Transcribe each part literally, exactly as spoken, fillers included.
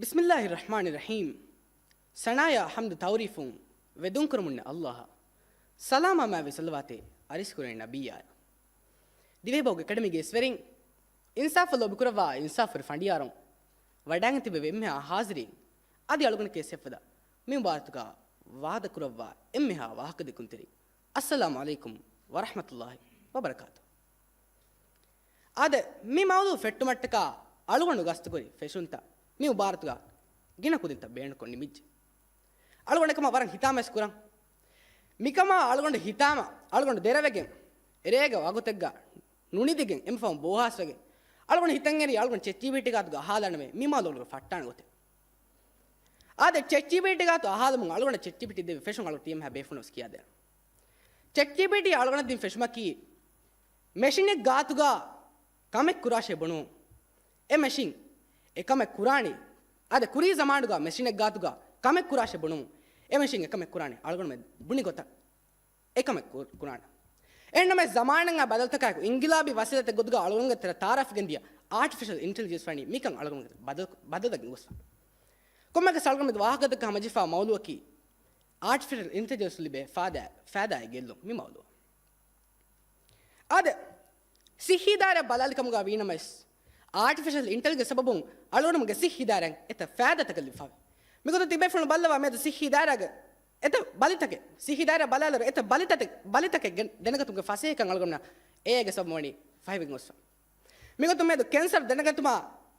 ބިސްމިއްލާހި ރަޙްމާނި ރަޙީމް. ސަނާޔާ ޙަމްދު ތަޢުރީފުން ވެދުންކުރަމުންނެ އައްލާހަށް. ސަލާމާ މާވި ޞަލަވާތެއް އަރިސްކުރޭ ނަބިއްޔާއަށް. ދިވެހިބަހުގެ އެކަޑަމީގެ އިސްވެރިން، އިންސާފު ލޯބިކުރައްވާ އިންސާފުވެރި ފަނޑިޔާރުން، ވަޑައިގެން ތިބެވި އެންމެހާ ޙާޒިރީން، އަދި އަޅުގަނޑަކީ އެއްފަދަ މި މުބާރާތުގަ ވާދަކުރައްވާ އެންމެހާ ވާހަކަދެއްކުންތެރިން، އައްސަލާމު ޢަލައިކުމް ވަރަޙްމަތުﷲި ވަބަރަކާތު. އާދެ، މި މައުޟޫޢު ފެއްޓުމަށްޓަކާ އަޅުގަނޑު ގަސްތުކުރި ފެށުންތައް މި މުބާރާތުގަ ގިނަ ކުދިންތައް ބޭނުންކޮށް ނިމިއްޖެ. އަޅުގަނޑު އެކަމަށް ވަރަށް ހިތާމަވެސް ކުރަން. މިކަމާ އަޅުގަނޑު ހިތާމަ އަޅުގަނޑު ދެރަވެގެން، ރޭގެ ވަގުތެއްގަ ނުނިދިގެން އެންމެ ފަހުން ބޯހާސްވެގެން، އަޅުގަނޑު ހިތަށް އެރި އަޅުގަނޑު ޗެޓް ޖީޕީޓީ ގާތުގަ އަހާލާނަމޭ މި މައުޟޫޢު އަޅުގަނޑު ފައްޓާނެ ގޮތެއް. އާދެ، ޗެޓް ޖީޕީޓީ ގާތު އަހާލުމުން އަޅުގަނޑަށް ޗެޓް ޖީޕީޓީ ދެއްވި ފެށުން އަޅުގަނޑު ތިޔަ އެންމެހާ ބޭފުޅުން ވެސް ކިޔާދޭން. ޗެޓް ޖީޕީޓީ އަޅުގަނޑަށް ދިން ފެށުމަކީ، މެޝިނެއް ގާތުގަ ކަމެއް ކުރާށޭ ބުނުމުން. އެ މެޝިން އެ ކަމެއް ކުރާނީ، އާދެ، ކުރީ ޒަމާނުގަ މެޝިނެއް ގާތުގަ ކަމެއް ކުރާށޭ ބުނުމުން. އެ މެޝިން އެ ކަމެއް ކުރާނީ އަޅުގަނޑުމެން ބުނި ގޮތަށް އެ ކަމެއް ކު-، ކުރާނެ. އެހެންނަމަވެސް ޒަމާނަށް އައި ބަދަލުތަކާއެކު، އިންގިލާބީ ވަސީލަތެއް ގޮތުގަ އަޅުގަނޑުގެ ތެރެ ތައާރަފްވެގެން ދިޔަ އާޓިފިޝަލް އިންޓެލިޖެންސް ވަނީ މިކަން އަޅުގަނޑުގެ ބަދަލު، ބަދަލުވެގެން ގޮސްފަ. ކޮންމެއަކަސް އަޅުގަނޑު މެދު ވާހަކަދައްކަން ހަމަޖެހިފާ މައުޟޫޢަކީ އާޓިފިޝަލް އިންޓެލިޖެންސް ލިބޭ ފާދަ، ފާދައާއި ގެއްލުން މި މައުޟޫޢު. އާދެ، ސިއްހީ ދާއިރާ ބަލާލި ކަމުގަ ވީނަމަވެސް، އާޓިފިޝަލް އިންޓެލިޖެންސް ސަބަބުން އަޅުގަނޑުމެންގެ ސިއްހީ ދާއިރާއަށް އެތައް ފައިދާތަކެއް ލިބިފަވޭ. މިގޮތުން ތިބޭފުޅުން ބައްލަވާ މިއަދު ސިއްހީ ދާއިރާގެ އެތައް ބަލިތަކެއް، ސިއްހީ ދާއިރާ ބަލާލިއިރު އެތައް ބަލިތަކެއް، ބަލިތަކެއް ގެ-، ދެނެގަތުމުގެ ފަސޭހަކަން އަޅުގަނޑުމެންނަށް އޭއައިގެ ސަބަބުން ވަނީ ފަހިވެގެން ގޮސްފަ. މިގޮތުން މިއަދު ކެންސަރު ދެނެގަތުމާ،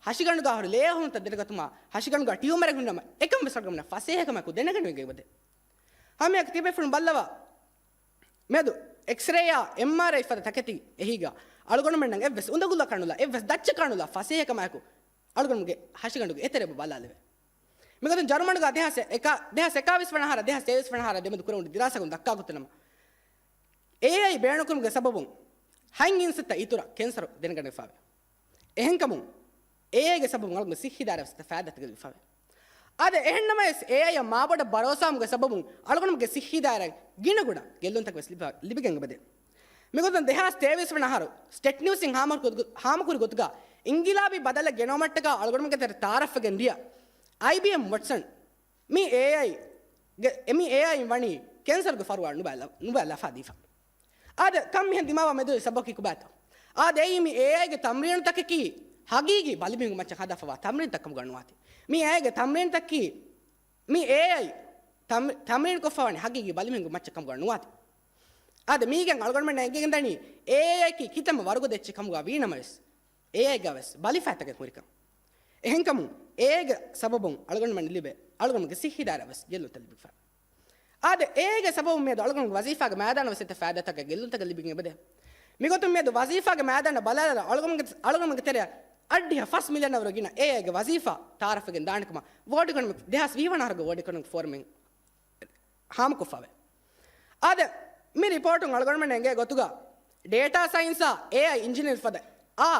ހަށިގަނޑުގަ ހުރި ލޭ އަހުންތައް ދެނެގަތުމާ، ހަށިގަނޑުގަ ޓިއުމަރެއް ހުންނަމަ، އެކަން ވެސް އަޅުގަނޑުމެންނަށް ފަސޭހަކަމާއެކު ދެނެގަނެވިގެން އެބަދޭ. ހަމައެކަނި ތިބޭފުޅުން ބައްލަވާ، މިއަދު އެކްސްރޭއާ، އެމްއާރްއައި ފަދަ ތަކެތި އެހީގަ އަޅުގަނޑުމެންނަށް އެއްވެސް އުނދަގުލަކާ ނުލާ، އެއްވެސް ދައްޗަކާ ނުލާ ފަސޭހަކަމާއެކު އަޅުގަނޑުގެ ހަށިގަނޑުގެ އެތެރެ އެބަ ބަލާލެވޭ. މިގޮތުން ޖަރުމަނުގަ ދެހާސް އެކާ، ދެހާސް އެކާވީސް ވަނަ އަހަރާ، ދެހާސް ތޭވީސް ވަނަ އަހަރާ ދެމެދު ކުރެވުނު ދިރާސާގުން ދައްކާ ގޮތުން ނަމަ، އޭއައި ބޭނުންކުރުމުގެ ސަބަބުން ހަތް އިންސައްތަ އިތުރަށް ކެންސަރު ދެނެގަނެފަވޭ. އެހެންކަމުން، އޭއައިގެ ސަބަބުން އަޅުގަނޑު ސިއްހީ ދާއިރާ ވެސް ފައިދާތަކެއް ލިބިފަވޭ. އާދެ، އެހެންނަމަވެސް، އޭއައިއަށް މާބޮޑަށް ބަރޯސާވުމުގެ ސަބަބުން އަޅުގަނޑުމެންގެ ސިއްހީ ދާއިރާ ގިނަގުނަ ގެއްލުންތަކެއް ވެސް ލިބ-، ލިބިގެން އެބަދޭ. މިގޮތުން ދެހާސް ތޭވީސް ވަނަ އަހަރު ސްޓެޓް ނިއުސްއިން ހާމަކުރި ގޮ-، ހާމަކުރި ގޮތުގަ އިންގިލާބީ ބަދަލެއް ގެނައުމަށްޓަކާ އަޅުގަނޑުމެންގެ ތެރެ ތައާރަފްވެގެން ދިޔަ އައިބީއެމް ވޮޓްސަން މި އޭއައި ގެ-، މި އޭއައި ވަނީ ކެންސަރުގެ ފަރުވާ ނުބައި ލަ-، ނުބައި ލަފާ ދީފަ. އާދެ، ކަން މިހެން ދިމާވާ މެދުވެރި ސަބަބަކީ ކޮބާތޯ؟ އާދެ، އެއީ މި އޭއައިގެ ތަމްރީނުތަކަކީ ހަގީގީ ބަލިމީހުންގެ މައްޗަށް ހަދާފަވާ ތަމްރީނުތައް ކަމުގަ ނުވާތީ. މި އޭއައިގެ ތަމްރީނުތަކަކީ، މި އޭއައި ތަމް-، ތަމްރީނު ކޮށްފަވާނެ ހަގީގީ ބަލިމީހުންގެ މައްޗަށް ކަމުގަ ނުވާތީ. އާދެ، މީގެން އަޅުގަނޑުމެންނަށް އެނގިގެން ދަނީ އޭއައިއަކީ ކިތަންމެ ވަރުގަދަ އެއްޗެއް ކަމުގަ ވީނަމަވެސް، އޭއައިގަ ވެސް ބަލިފައިތަކެއް ހުރިކަން. އެހެންކަމުން، އޭއައިގެ ސަބަބުން އަޅުގަނޑުމެން ލިބޭ، އަޅުގަނޑުގެ ސިއްހީ ދާއިރާ ވެސް ގެއްލުންތައް ލިބިފަ. އާދެ، އޭގެ ސަބަބުން މިއަދު އަޅުގަނޑުގެ ވަޒީފާގެ މައިދާނަށް ވެސް އެތައް ފައިދާތަކެއް ގެއްލުންތަކެއް ލިބިގެން އެބަދޭ. މިގޮތުން މިއަދު ވަޒީފާގެ މައިދާނަށް ބަލާލާ އަޅުގަނޑުގެ، އަޅުގަނޑުގެ ތެރެއަށް އަށްޑިހަ ފަސް މިލިއަނަށް ވަރު ގިނަ އޭއައިގެ ވަޒީފާ ތައާރަފްވެގެން ދާނެ ކަމަށް ވޯޑް އިކޮނޮމިކް، ދެހާސް ވިހި ވަނަ އަހަރުގެ ވޯޑް އިކޮނޮމިކް ފޯރަމެއް ހާމަކޮށްފަވޭ. އާދެ، މި ރިޕޯޓުން އަޅުގަނޑުމެން އެނގޭ ގޮތުގަ ޑޭޓާ ސައިންސާ އޭއައި އިންޖިނިއަރު ފަދަ އާ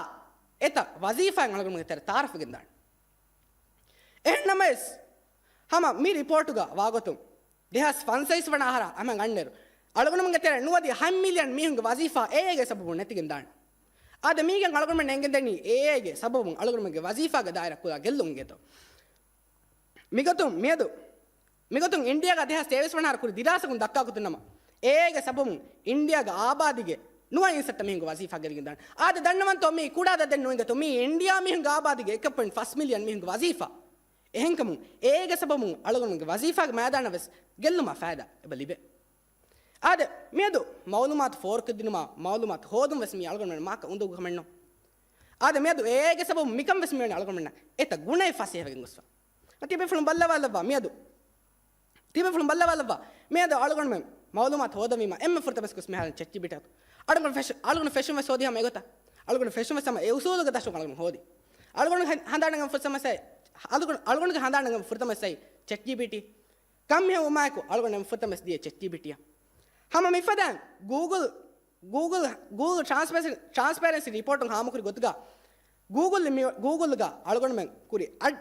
އެތައް ވަޒީފާއެއް އަޅުގަނޑުމެންގެ ތެރެ ތައާރަފްވެގެން ދާނެ. އެހެން ނަމަވެސް، ހަމަ މި ރިޕޯޓުގަ ވާގޮތުން، ދެހާސް ފަންސަވީސް ވަނަ އަހަރާ ހަމަ ގަންނައިރު، އަޅުގަނޑުމެންގެ ތެރެ ނުވަދިހަ މިލިއަން މީހުންގެ ވަޒީފާ އޭއައިގެ ސަބަބުން ނެތިގެން ދާނެ. އާދެ، މީގެން އަޅުގަނޑުމެން އެނގެން ދަނީ އޭއައިގެ ސަބަބުން އަޅުގަނޑުމެންގެ ވަޒީފާގެ ދާއިރާ ކުރާ ގެއްލުން އިނގޭތޯ. މިގޮތުން މިއަދު، މިގޮތުން އިންޑިއާގަ ދެހާސް ތޭވީސް ވަނަ އަހަރު ކުރި ދިރާސާގުން ދައްކާ ގޮތުން ނަމަ، އޭއައިގެ ސަބަބުން އިންޑިއާގެ އާބާދީގެ ނުވަ އިންސައްތަ މީހުންގެ ވަޒީފާ ގެއްލިގެން ދާނެ. އާދެ، ދަންނަވަންތޯ މީ ކުޑަ އަދަދެއް ނޫން އިނގޭތޯ، މީ އިންޑިއާ މީހުންގެ އާބާދީގެ އެކެއް ޕޮއިންޓް ފަސް މިލިއަން މީހުންގެ ވަޒީފާ. އެހެންކަމުން އޭއައިގެ ސަބަބުން އަޅުގަނޑުމެންގެ ވަޒީފާގެ މައިދާނަށް ވެސް ގެއްލުމާ ފައިދާ އެބަ ލިބޭ. އާދެ، މިއަދު މައުލޫމާތު ފޯރުކޮށްދިނުމާ، މައުލޫމާތު ހޯދުން ވެސް މީ އަޅުގަނޑުމެން މާކަ އުނދަގޫ ކަމެއްނު. އާދެ، މިއަދު އޭއައިގެ ސަބަބުން މިކަން ވެސް މިވަނީ އަޅުގަނޑުމެންނަށް އެތައް ގުނައެއް ފަސޭހަވެގެން ގޮސްފަ. ތިބޭފުޅުން ބައްލަވާލައްވާ މިއަދު. ތިބޭފުޅުން ބައްލަވާލައްވާ މިއަދު އަޅުގަނޑުމެން މައުލޫމާތު ހޯދަންވީމާ އެންމެ ފުރަތަމަ ގޮސް މިހާރު ޗެޓް ޖީޕީޓީއަށް. އަޅުގަނޑު ފެށު-، އަޅުގަނޑު ފެށުން ވެސް ހޯދީ ހަމަ އެގޮތަށް. އަޅުގަނޑު ފެށުން ވެސް ހަމަ އެ އުސޫލުގެ ދަށުން އަޅުގަނޑު ހޯދީ. އަޅުގަނޑު ހަ-، ހަނދާން ނަގަން ފުރަތަމަ ސައި، އަޅުގަނޑު، އަޅުގަނޑުގެ ހަނދާން ނަގަން ފުރަތަމަ ސައި ޗެޓް ޖީޕީޓީ. ކަން މިހެން ވުމާއެކު އަޅުގަނޑު އެންމެ ފުރަތަމަ ވެސް ދިޔަ ޗެޓް ޖީޕީޓީއަށް. ހަމަ މިފަދައިން ގޫގުލް، ގޫގުލް، ގޫގުލް ޓްރާންސްޕޭރެންސީ، ޓްރާންސްޕޭރެންސީ ރިޕޯޓުން ހާމަކުރި ގޮތުގަ ގޫގުލް މި-، ގޫގުލްގަ އަޅުގަނޑުމެން ކުރި އަށް-،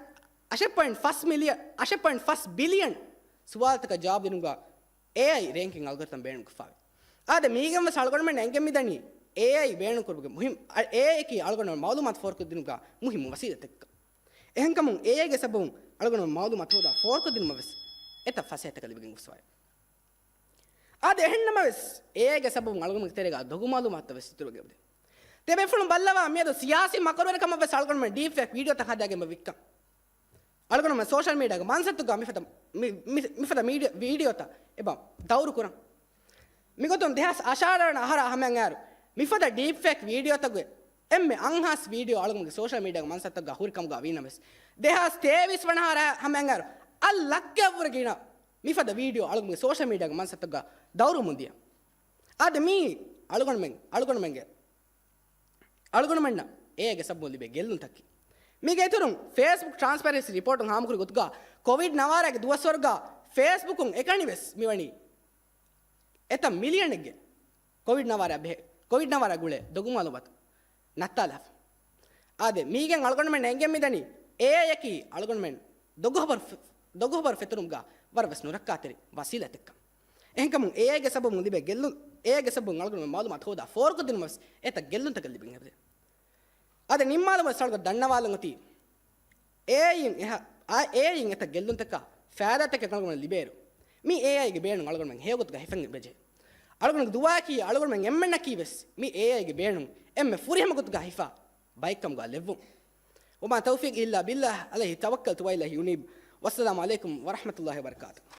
އަށެއް ޕޮއިންޓް ފަސް މިލިއަ-، އަށެއް ޕޮއިންޓް ފަސް ބިލިއަން ސުވާލުތަކަށް ޖަވާބު ދިނުމުގަ އޭއައި ރޭންކިން އަލްގޮރިތަމް ބޭނުންކޮށްފަވޭ. އާދެ، މީގެން ވެސް އަޅުގަނޑުމެން އެނގެން މިދަނީ އޭއައި ބޭނުންކުރުމުގެ މުހިން-، އަ-، އޭއައިއަކީ އަޅުގަނޑު މައުލޫމާތު ފޯރުކޮށްދިނުމުގަ މުހިއްމު ވަސީލަތެއްކަން. އެހެންކަމުން އޭއައިގެ ސަބަބުން އަޅުގަނޑު މައުލޫމާތު ހޯދާ ފޯރުކޮށްދިނުމަށް ވެސް އެތައް ފަސޭހަތަކަށް ލިބިގެން ގޮސްފައި. އާދެ، އެހެންނަމަވެސް، އޭގެ ސަބަބުން އަޅުގަނޑުގެ ތެރޭގަ ދޮގު މައުލޫމާތުތައް ވެސް އިތުރުވެގެން އެބަދޭ. ތިޔަބޭފުޅުން ބައްލަވާ، މިއަދު ސިޔާސީ މަކަރުވެރިކަމަށް ވެސް އަޅުގަނޑުމެން ޑީޕް ފޭކް ވީޑިއޯތައް ހަދާގެން އެބަ ވިއްކަން. އަޅުގަނޑުމެން ސޯޝަލް މީޑިއާގެ މަންސަތުގަ މިފަދަ، މި، މި، މިފަދަ މީޑިއާ، ވީޑިއޯތައް އެބަ ދައުރު ކުރަން. މިގޮތުން ދެހާސް އަށާރަ ވަނަ އަހަރާ ހަމައަށް އައިރު، މިފަދަ ޑީޕް ފޭކް ވީޑިއޯތަކުގެ އެންމެ އަންހާސް ވީޑިއޯ އަޅުގަނޑުގެ ސޯޝަލް މީޑިއާގެ މަންސަތުގަ ހުރި ކަމުގަ ވީނަމަވެސް، ދެހާސް ތޭވީސް ވަނަ އަހަރާ ހަމައަށް އައިރު، އަށް ލައްކައަށްވުރެ ގިނަ މިފަދަ ވީޑިއޯ އަޅުގަނޑުގެ ސޯޝަލް މީޑިއާގެ މަންސަތުގަ ދައުރުވަމުން ދިޔަ. އާދެ، މީ އަޅުގަނޑުމެން، އަޅުގަނޑުމެންގެ، އަޅުގަނޑުމެންނަށް އޭގެ ސަބަބުން ލިބޭ ގެއްލުންތަކީ. މީގެ އިތުރުން ފޭސްބުކް ޓްރާންސްޕޭރެންސީ ރިޕޯޓުން ހާމަކުރި ގޮތުގަ، ކޮވިޑް ނަވާރަގެ ދުވަސްވަރުގަ ފޭސްބުކުން އެކަނިވެސް މިވަނީ އެތައް މިލިއަނެއްގެ ކޮވިޑް ނަވާރަ ބެހޭ، ކޮވިޑް ނަވާރަ ގުޅޭ ދޮގު މައުލޫމާތު ނައްތާލާފަ. އާދެ، މީގެން އަޅުގަނޑުމެން އެނގެން މިދަނީ، އޭއައިއަކީ އަޅުގަނޑުމެން ދޮގު ހަބަރު ފެ-، ދޮގު ހަބަރު ފެތުރުމުގަ ވަރަށް ވެސް ނުރައްކާތެރި ވަސީލަތެއްކަން. އެހެންކަމުން އޭއައިގެ ސަބަބުން ލިބޭ ގެއްލުން، އޭއައިގެ ސަބަބުން އަޅުގަނޑުމެން މައުލޫމާތު ހޯދާ ފޯރުކޮށްދިނުމަށް ވެސް އެތައް ގެއްލުންތަކެއް ލިބިގެން އެބަދޭ. އާދެ، ނިންމާލުމަށް ސަޅުގަ ދަންނަވާލަން އޮތީ، އޭއައިއިން އެހާ، އާ، އޭއައިއިން އެތައް ގެއްލުންތަކާ ފައިދާތަކެއް އަޅުގަނޑުމެން ލިބޭއިރު، މި އޭއައިގެ ބޭނުން އަޅުގަނޑުމެން ހެޔޮގޮތުގަ ހިފެން އެބަޖެހޭ. އަޅުގަނޑުގެ ދުޢާއަކީ އަޅުގަނޑުމެން އެންމެންނަކީ ވެސް މި އޭއައިގެ ބޭނުން އެންމެ ފުރިހަމަ ގޮތުގަ ހިފާ ބައެއްކަމުގަ ލެއްވުން. وما توفيقي إلا بالله عليه توكلت وإليه أنيب. والسلام عليكم ورحمة الله وبركاته.